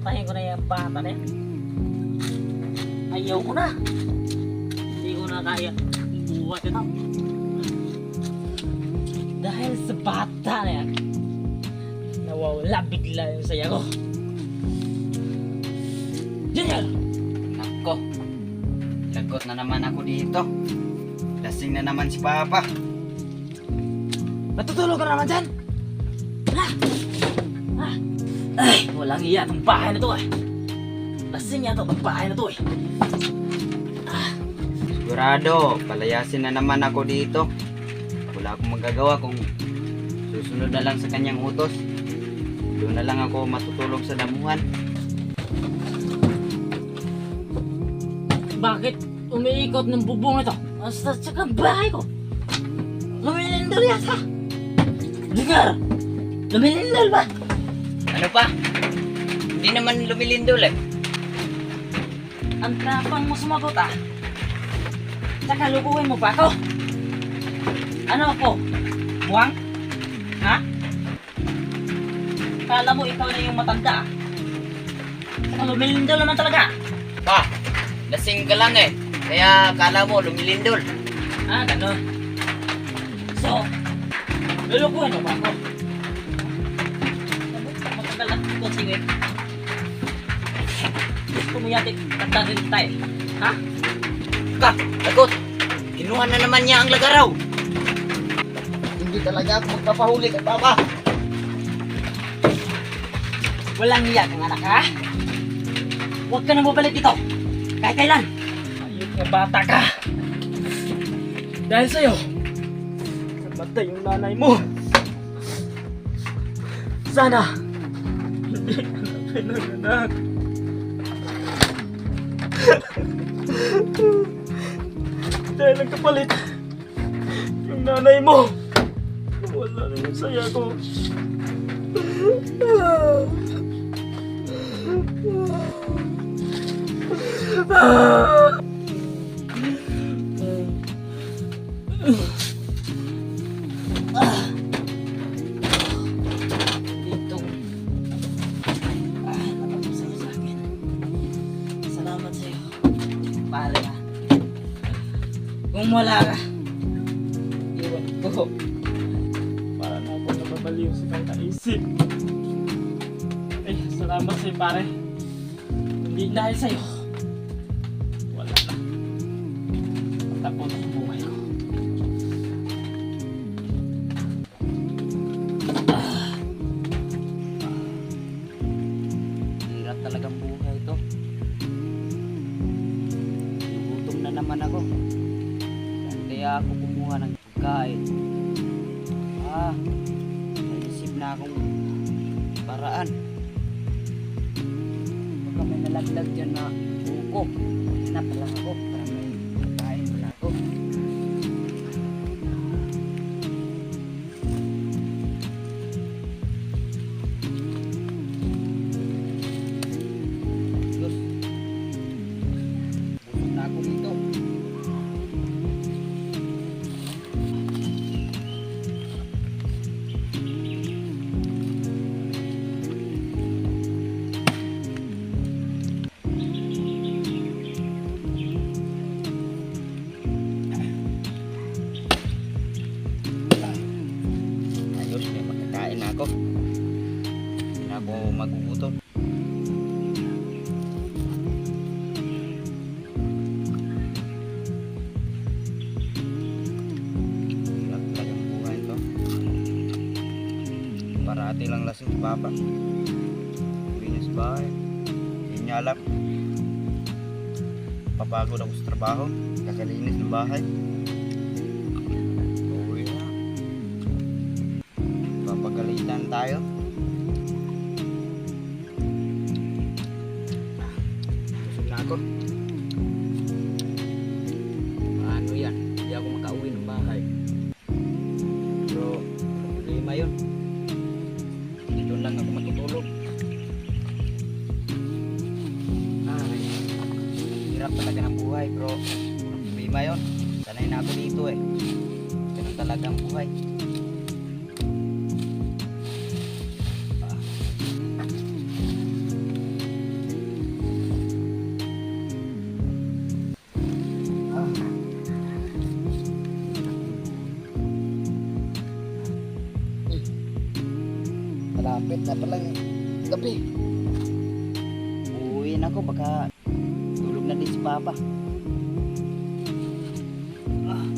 Patayin ko na yung bata na yan. Ayaw ko na. Hindi ko na kaya buhat ito. Dahil sa bata na yan, nawawala bigla yung saya ko. Junior! Nako, lagot na naman ako dito. Lasing na naman si Papa. Matutulog ka na naman dyan! Ha? Ha? Ay, walang iya itong bahay na to eh. Lasing yata itong bahay na to eh. Sigurado, palayasin na naman ako dito. Wala akong magagawa kung susunod na lang sa kanyang utos. Doon na lang ako matutulog sa damuhan. Bakit umiikot ng bubong ito? Basta tsaka bahay ko. Lumilindol yata. Junior! Lumilindol ba? Ano pa? Hindi naman lumilindol eh. Ang tapang mo sumagot ah. Tsaka lukuhin mo pa ako. Ano ako? Buwang? Ha? Kala mo ikaw na yung matanda ah. Tsaka lumilindol naman talaga. Pa, lasing ka lang eh. Kaya kala mo lumilindol. Ah, ganun. So, lulukuhin mo ba ako? Matagal ang coaching eh. Gusto mo yata tanda rin tayo. Ha? Ka, lagot! Kinuha na naman niya ang lagaraw. Hindi talaga ako magpapahuli kay Papa. Walang hiya kang anak, ha? Huwag ka nang bumalik dito. Kahit kailan. Ayok na bata ka. Dahil sa'yo, namatay yung nanay mo. Sana, hindi ka na pinanganak. Dahil ang kapalit, yung nanay mo, wala na yung saya ko. Itong natapos sa'yo sa akin. Salamat sa'yo. Pare ka. Kung wala ka, iwan ko. Para na ako nababaliw sa kang naisip. Eh, salamat sa'yo, pare. Hindi dahil sa'yo, wala na. Tapos na ang buhay ko. Hirap talagang buhay ito. Nagutom na naman ako. Saan kaya ako kumuha ng pagkain? Ah, naisip na akong paraan. Baka may nalaglag dyan na buko. Hanap lang ako para may pagkain pala ako. Diyos. Busog na ako dito. Ayos, may makakain na ako. Hindi na ako magugutom. Hirap talagang buhay ito. Parati lang lasing si Papa. Uwi niya sa bahay. Hindi niya alam. Papagod ako sa trabaho. Kakalinis ng bahay. Uwi na. Papagalitan tayo. Busog na ako. Paano yan? Hindi ako makauwi ng bahay. Pero, problema yun. Dito lang ako matutulog. Ay, hirap talaga ng buhay, bro. Problema yun. Sanay na ako dito eh. Ganun talaga ang buhay. Ah. Malapit na palang gabi. Uuwi na ako, baka tulog na din si Papa. Ah.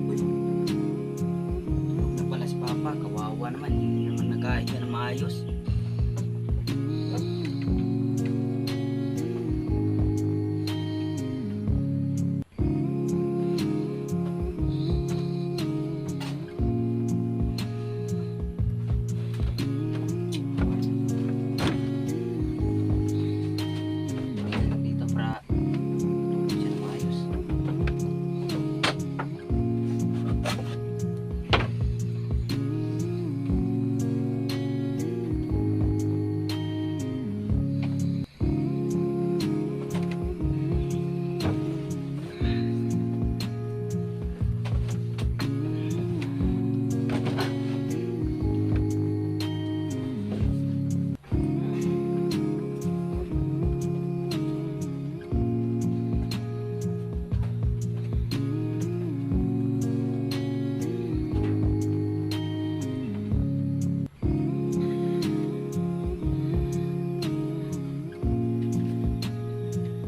Uy. Tulog na pala si Papa, kawawa naman, hindi naman nakahiga na maayos. Dito para tulog siya na maayos.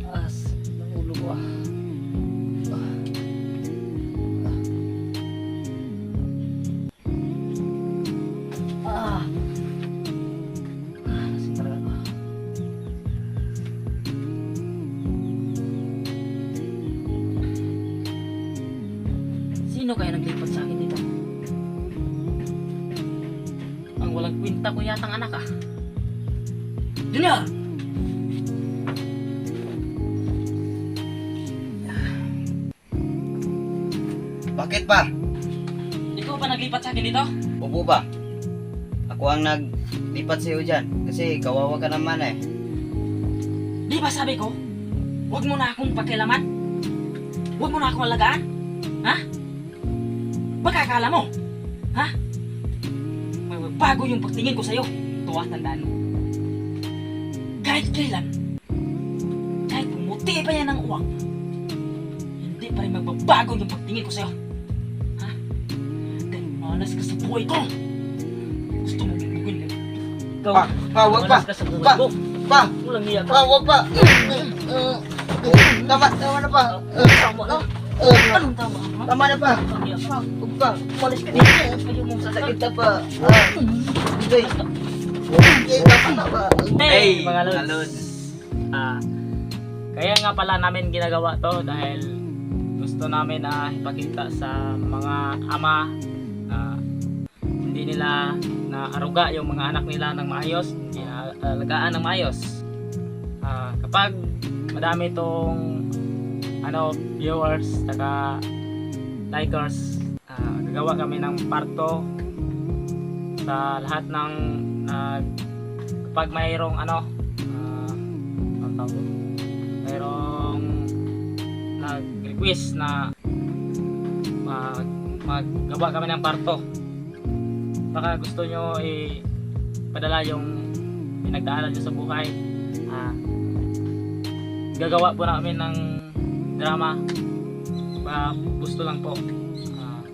Ah, sakit ng ulo ko ah. Ah. Ah. Ah, lasing talaga ako. Sino kaya naglipat sa akin dito? Ang walang kwenta ko yatang anak ah. Junior! Bakit pa? Ikaw ba naglipat sa akin dito? Opo ba? Ako ang naglipat sa'yo dyan. Kasi kawawa ka naman eh. Di ba sabi ko, huwag mo na akong pakialaman? Huwag mo na akong alagaan? Ha? Baka akala mo, ha? Bago yung pagtingin ko sa'yo. Ito ah, tandaan mo. Kahit kailan, kahit pumuti pa yan ng uwak, hindi pa rin magbabago yung pagtingin ko sa'yo. Ha? Dahil malas ka sa buhay ko. Gusto mo bubugin mo. Ikaw, Pa, pa, wag pa. malas ka sa buhay Pa, ko. pa, Walang iya ka. pa, wag pa. Tama, tama na pa. Tama na. Anong tama? Ha? Tama na pa. Walang iya ka. Wag pa. Umalis ka dito. Ayaw mong sasakit. Sakit na pa. Ah, Hindi. Hindi, tama na pa. Hey, mga lods. Ah, kaya nga pala namin ginagawa to dahil gusto namin na ipakita sa mga ama na hindi nila naaruga yung mga anak nila ng maayos, hindi alagaan ng maayos. Ah, kapag madami tong ano viewers saka likers, gagawa kami ng parto sa lahat ng kapag mayroong ano anong tawag doon? Mayroong nag-request na maggawa kami ng parto, baka gusto nyo ipadala yung pinagdaanan nyo sa buhay. Gagawa po namin ng drama, baka gusto lang po.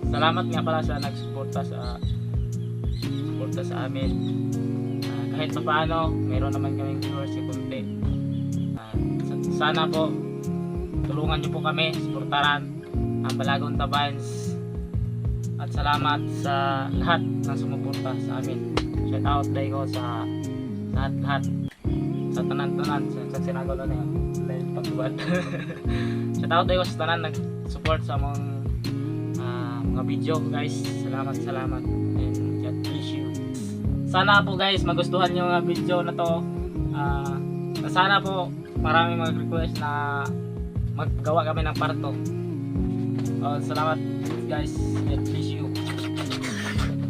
Salamat nga pala sa nagsuporta sa suporta sa amin. Kahit pa paano, meron naman kaming viewers sa konti. Sana po tulungan niyo po kami, suportaran ang Balagon Tabans. At salamat sa lahat ng sumuporta sa amin. Shout out dahil ko sa lahat-lahat, sa tanan-tanan sa sinagolo na yun dahil pagtubad. Shout out dahil ko sa tanan nag-support sa among mga video, guys. Salamat, salamat, and God bless you. Sana po guys magustuhan nyo ang video na to. Sana po maraming mag-request na maggawa kami ng parto. Salamat guys. God bless.